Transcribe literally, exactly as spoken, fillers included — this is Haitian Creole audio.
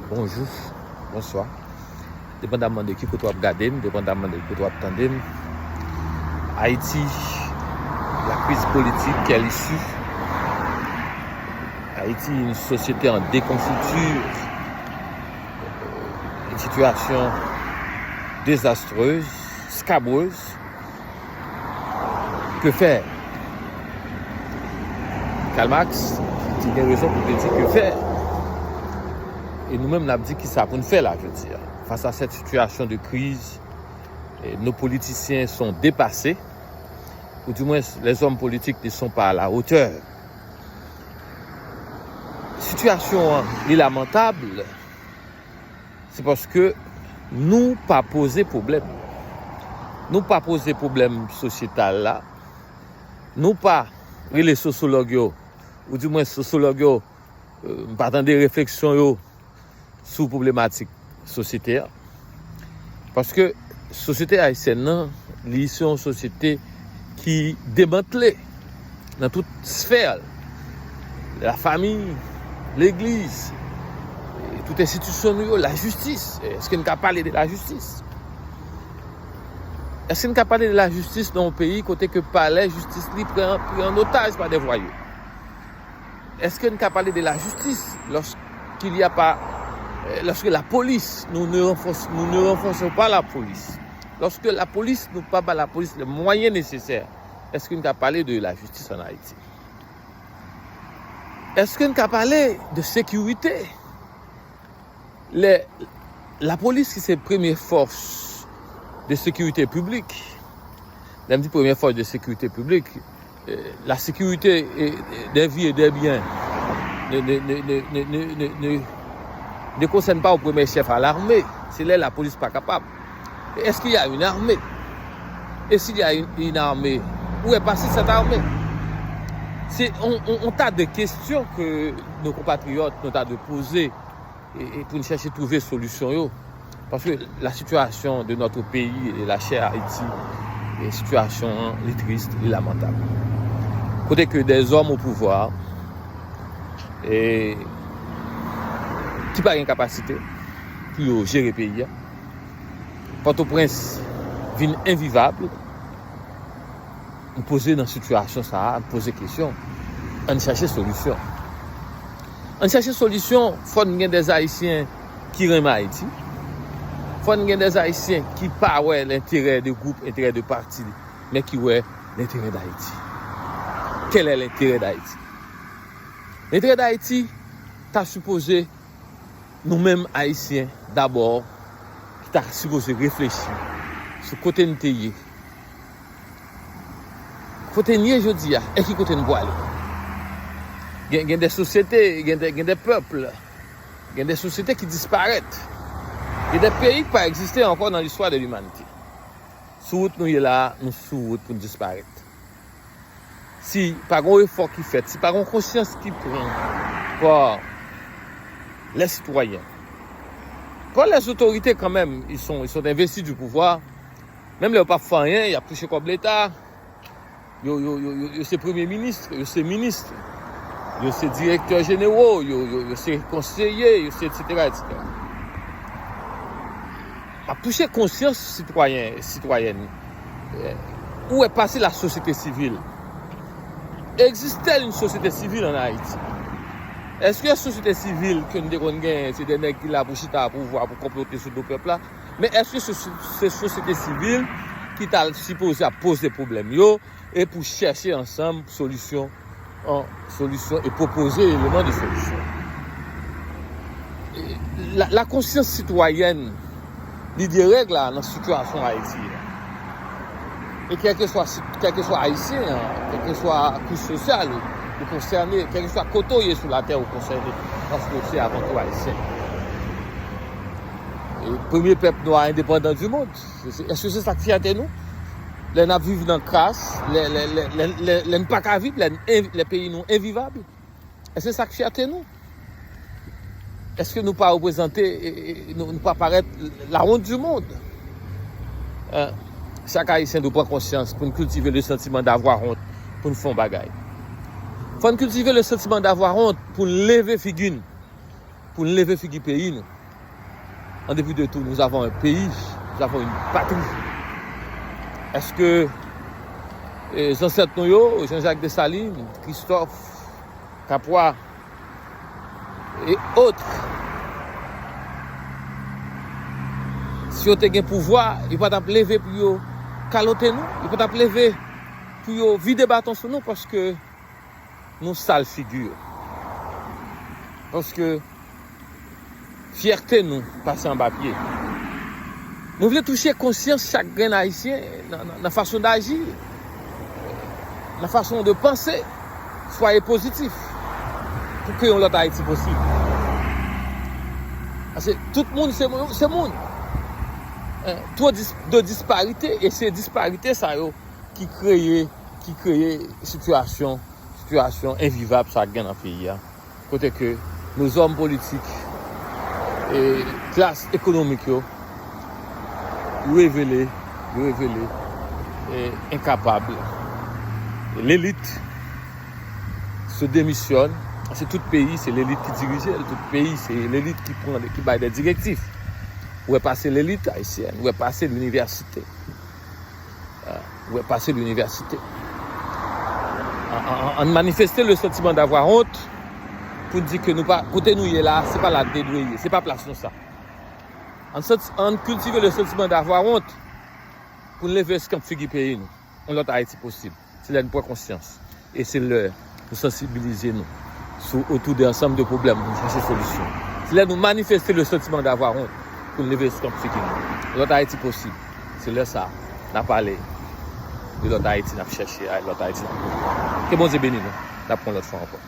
Bonjou, bonswa. Depandamman de ki kote w ap gade m, depandamman de ki kote w ap tande m, Ayiti, la crise politique, quelle issue? Haïti, une société en déconfiture, une situation désastreuse, scabreuse. Que faire? Karl Marx te gen rezon pou te di que faire. E nou menm, n ap di kisa pou n fè la, jodi a. Face à cette situation de crise, eh, nos politiciens sont dépassés, ou du moins les hommes politiques ne sont pas à la hauteur. Sitiyasyon an, li lamantab, se paske nou pa poze pwoblèm. Nou pa poze pwoblèm sosyetal la. Nou pa rele sosyològ yo, ou di mwen sosyològ yo, euh, m pa tande refleksyon yo sou pwoblematik sosyete a. Paske sosyete ayisyèn nan, li se yon sosyete ki demantle nan tout sfè. Lafanmi, legliz, e tout enstitisyon nou yo, lajistis. Èske n ka pale de lajistis? Èske n ka pale de lajistis nan yon peyi kote ke palè jistis li pran, pran an otaj pa de vwayou? Est-ce que nous pouvons parler de la justice lorsqu'il n'y a pas, euh, lorsque la police, nous ne renforçons, nous ne renforçons pas la police, lorsque la police, nous pas la police les moyens nécessaires, est-ce que nous pouvons parler de la justice en Haïti? Est-ce que nous pouvons parler de sécurité? Lè lapolis ki se premye fòs de sekirite piblik, lè m di premye fòs de sekirite piblik, eh, la sécurité, eh, des vies et des biens ne, ne, ne, ne, ne, ne, ne, ne, ne concerne pas au premier chef à l'armée. Se lè lapolis pa kapab. Est-ce qu'il y a une armée? Et s'il y a une, une armée, où est passée cette armée? C'est un, un, un tas de questions que nos compatriotes nous ont posées e, e pou n chèche twouve solisyon yo. Paske la situation de notre pays et la chère Haïti, e sitiyasyon an, li tris, li lamantab. Kote ke des hommes au pouvoir, e, ki pa gen kapasite pou yo jere peyi a. Pòtoprens vin envivab. M poze nan sitiyasyon sa a, m poze kesyon. Ann chèche solisyon. Ann chèche solisyon, fò n gen des Ayisyen ki renmen Ayiti. Fò n gen des Ayisyen ki pa wè lenterè de gwoup, enterè de pati, men ki wè lenterè Dayiti. Quel est l'intérêt d'Haïti? Lenterè Dayiti ta sipoze nou menm Ayisyen dabò ki ta sipoze reflechi sou kote n te ye, kote n ye jodi a, e ki kote n pwale. Gen, gen de sosyete, gen de, gen de pèp, gen de sosyete ki disparèt. Gen de peyi ki pa egziste ankò nan listwa de limanite. Sou wout nou ye la a, nou sou wout pou n disparèt. Si pa gon efò ki fèt, si pa gon konsyans ki pran pa les citoyens, pa les autorités quand même, ils sont, ils sont investis du pouvoir, menm lè yo p ap fè anyen, y ap touche kòb leta, yo, yo, yo, yo, yo se premye minis, yo se minis, yo se direktè jenero, yo, yo, yo se konseye, yo se et cetera, et cetera. M ap touche konsyans sitwayen, sitwayèn. Eh, où est passée la société civile? Existe-t-elle une société civile en Haïti? Èske sosyete sivil ke n te konn genyen, se de nèg ki la pou chita a pouvwa, pou konplote sou do pèp la? Men èske se, se sosyete sivil ki ta sipoze ap poze pwoblèm yo e pou chèche ansanm solisyon an solisyon e pwopoze eleman de solisyon. La, la konsyans sitwayèn, li de règ la nan sitiyasyon Ayiti a. E kèlkeswa, kèlkeswa Ayisyen an, kèlkeswa kouch sosyal ou, ou konsène, kèlkeswa kote w ye sou latè ou konsène, paske w se avan tou Ayisyen. E premye pèp nwa endepandan du monde. Se, se, èske se sa k fyète nou? Lè n ap viv nan kras, lè, lè, lè, lè, lè, lè n pa ka viv, lè n env-, lè peyi nou envivab, èske se sa k fyète nou? Èske nou pa reprezante, e, e, nou, nou pa parèt la honte du monde? Hein? Chak Ayisyen dwe pran konsyans pou n kiltive le sentiment d'avoir honte pou n fè yon bagay. Fò n kiltive le sentiment d'avoir honte pou n leve figi n, pou n leve figi peyi nou. En dépit de tout, nous avons un pays, nous avons une patrie. Èske eh, zansèt nou yo, Jean-Jacques Dessalines, Christophe, Capois, et autres, si yo te gen pouvwa, yo pa t ap leve pou yo kalote nou, yo pa t ap leve pou yo vide baton sou nou, paske nou sal figi. Paske fyète nou pase anba pye. Nou vle touche konsyans chak grenn Ayisyen nan, nan, nan fason d'aji, nan fason de panse. Swaye pozitif pou ke yon lòt Ayiti posib. Paske tout moun se moun, se moun. Eh, twò dis, de disparite, e se disparite sa yo ki kreye, ki kreye sitiyasyon, sitiyasyon envivab sa k gen nan peyi a. Kote ke nou zòm politik e klas ekonomik yo revele, yo revele e enkapab. Lelit se demisyòn. Se tout peyi, se lelit ki dirije l. Tout peyi, se lelit ki pran, ki bay de direktif. Ou wè pase lelit ayisyèn, ou wè pase linivèsite. Ou wè pase linivèsite. Ann, ann, ann manifeste le sentiment d'avoir honte pou n di ke nou pa, kote nou ye la, se pa la n te dwe ye, se pa plas nou sa. Ann santi, ann kiltive le sentiment d'avoir honte pou n leve eskanp figi peyi nou. Yon lòt Ayiti posib. Se lè n pran konsyans. E se lè nou sansibilize nou sou otou de ansanm de pwoblèm pou n chache solisyon. Se lè nou manifeste le sentiment d'avoir honte pou n leve eskanp figi nou. Lòt Ayiti posib. Se lè sa a n a pale de lòt Ayiti n ap chèche a, lòt Ayiti n ap kouri. Ke Bondye beni nou. N ap pran lòt fwa ankò.